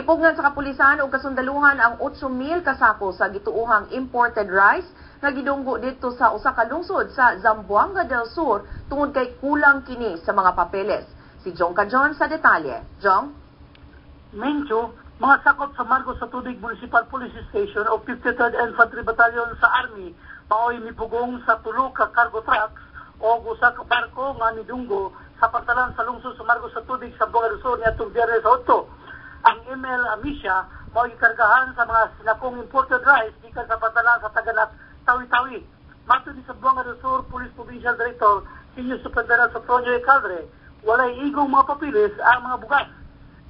Gipugnan sa kapulisan ug kasundaluhan ang 8,000 ka sako sa gituohang imported rice nga gidunggo didto sa usa ka lungsod sa Zamboanga del Sur tungod kay kulang kini sa mga papeles. Si Jong Cajon sa detalye. Jong? Mencho, mga sakop sa Margosatubig Municipal Police Station o 53rd Infantry Battalion sa Army mao'y mipugong sa tulo ka cargo trucks o usa ka barko nga nidunggo sa pantalan sa lungsod sa Margosatubig, Zamboanga del Sur niadtong Biyernes sa 8. Ang ML Amisha mao'y gikargahan sa mga sinakong imported rice gikan sa pantalan sa Taganak, Tawi-Tawi. Matod ni Zamboanga del Sur Police Provincial Director Senior Superintendent Sofronio Ecaldre, walay igong mga papeles ang mga bugas.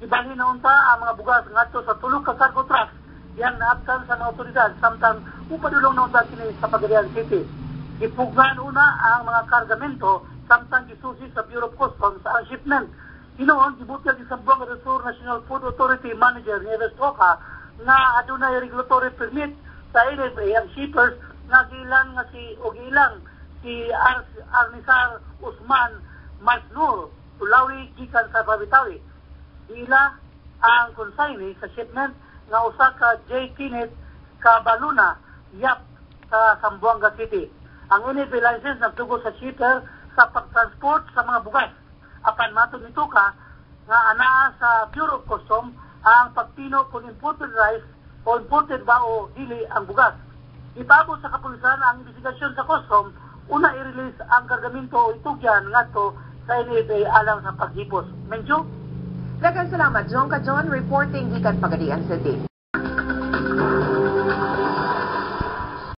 Ibalhin na unta ang mga bugas ngadto sa tulo ka cargo trucks yang naaptan sa mga otoridad samtang upadulong na unta kini sa Pagadian City. Gipugnan una ang mga kargamento samtang gisusi sa Bureau of Customs ang shipment. Hinuon gibutyag ni Zamboanga del Sur National Food Authority Manager Nieves Toca nga adunay regulatory permit sa NFA ang shippers nga giilang nga si o giilang si Arnisar Usman Masnur Tulawi gikan sa Tawi-Tawi. Giila ang consignee sa shipment nga usa ka J. Kenneth Cabaluna Yap sa Zamboanga City. Ang NFA license nagtugot sa shipper sa pagtransport sa mga bugas. Apan matod ni Tuka nga anaa sa Bureau of Customs ang pagpino kung imported rice o imported ba o dili ang bugas. Ipaabot sa kapulisan ang investigasyon sa custom, una i-release ang kargamento o itugyan ngadto sa NFA alang sa paghipos. Mencho? Daghang salamat, Jong Cajon, reporting gikan Pagadian City.